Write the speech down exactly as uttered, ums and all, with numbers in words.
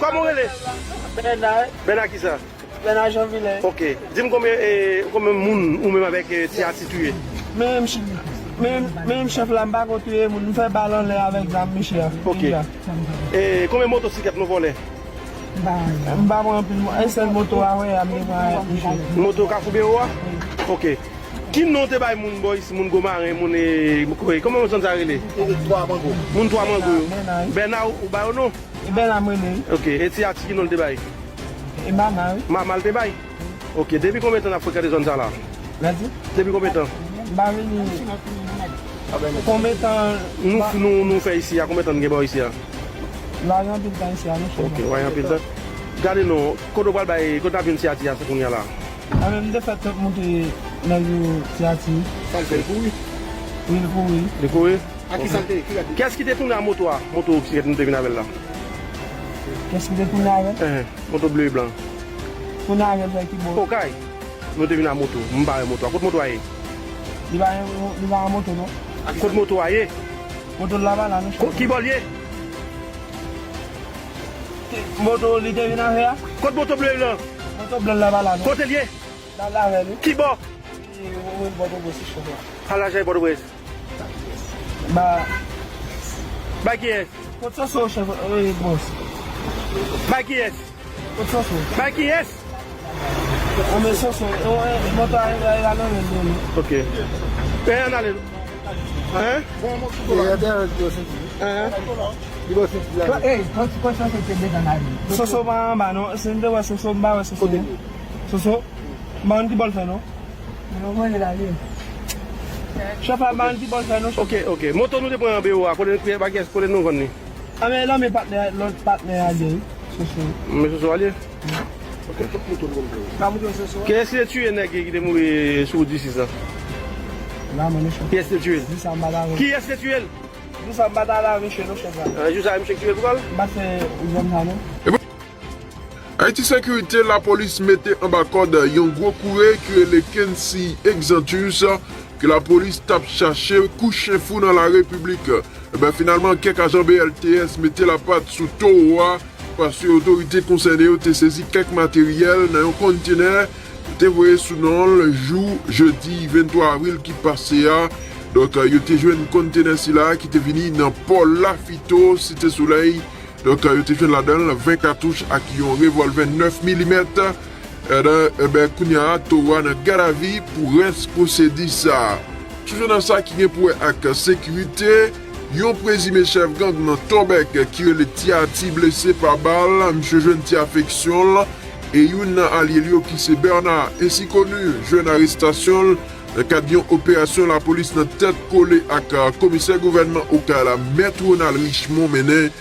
Kòman w rele? Bèna. Bèna kisa? Bèna Janvilè. Ok. Di m konbyen, eh, konbyen moun ou menm avèk, eh, Ti Ati touye? Menm ch-, menm, menm chèf la, m pa ko touye moun. M fè bal anlè avèk zam misye a. Ok. Deja. Eh, konbyen motosiklèt nou vòlè? M pa pran anpil mo-, yon sèl moto a, wè, a m te pran avèk misye. Moto Kafou Bewo a? Wi. Ok. Ki non w te bay moun bò isi, moun Gwo Maren, moun, eh, Kokoye? Kòman moun zòn sa rele? Moun Twa Mango. Moun Twa Mango yo. Bèna, wi. Bèna, ou, ou ba yo non? E Bèna m rele, wi. Ok. E Ti Ati ki non l te bay? E Mama, wi. Mama l te bay? Ok. Depi konbyen tan n ap frekante zòn sa la? Lè di? Depi konbyen tan? M pa vini konbyen tan. Nou, nou, nou fè isi a, konbyen tan n gen bò isi a? N a gen anpil tan isi a, nou fè. Ok, w a gen anpil tan. Gade non, kote w pral bay, kote n ap jwenn Ti Ati a kounye a la? A men, m te fè tout monte nèg yo Ti Ati. Sa l fè, l kouri? Wi, l kouri. Li kouri? A ki sa l te ye? Ki gade? Kiyès ki te tounen a moto a? Moto bisiklèt nou te vin avè l la. Kiyès ki te tounen avè l? Ehe, moto ble e blan. Tounen avè l fè ki bò? Okay. Nou te vin a moto. M pa wè moto a. Kot moto a ye? Li pa, li pa an moto, non. Kot moto a ye? Moto l la pa la, non. Ko-, ki bò l ye? Moto li te vin avè a? Kot moto ble lan? Moto blan la pa la, non. Kote l ye? L al avè nou. Ki bò? Li, ou, ou, Pòtoprens, chèf la. Al lajay Pòtoprens. Ba. Bay kiyès? Kot Soso, chèf, eh, bòs? Bay kiyès? Kot Soso? Bay kiyès? Anben Soso, eh, eh, moto a, eh, eh, al nan men l. Ok. Eh, ann ale. Hein? Hein? Soso pa anba, non. Si m te wè Soso, m pa wè Soso, non. Soso? M pa konn ki bò l fè, non. Chèf la, m pa konn ki bò l fè, non, chèf. Ok, ok. Moto nou te pran an Bewo a, kote, kote, kote nou vann li? A, men, nan men patnè, lòt patnè a gen, wi. Soso. Men Soso a li ye? Ok. Kiyès ki te tiye nèg ki te mouri sou wout Disis la? Kiyès ki te tiye l? Kiyès ki te tiye l? Jou sa m pa t ale avè misye non, chèf la. Ah, jou sa misye ki tiye l pou kò l? M pa t fè zòn sa non. Ayiti Sekirite, lapolis mete anba kòd yon gwo koure ki rele Kency Exantus, ke lapolis t ap chache kou chen fou nan la Repiblik. Enben, finalman, kèk ajan B L T S mete lapat sou towo a, paske otorite konsène yo te sezi kèk materyèl nan yon kontenè yo te voye sou non l jou jedi venntwa avril ki pase a. Donk, yo te jwenn kontenè sila ki te vini nan pò Lafito, Site Solèy. Donk, yo te jwenn ladan l ven katouch ak yon revòlvè nèf milimèt. Enben, kounye a, towo a nan gadavi pou rès pwosedi sa a. Toujou nan sa ki gen pou wè ak sekirite, yon prezime chèf gang nan Tòbèk ki rele Ti Ati blese pa bal, misye jwenn ti afeksyon l, e youn nan alye l yo ki se Bernard, ensi koni, jwenn arestasyon l nan kad yon operasyon lapolis nan tèt kole ak, a, komisè gouvènman Okay la, Mèt Ronald Richemond mennen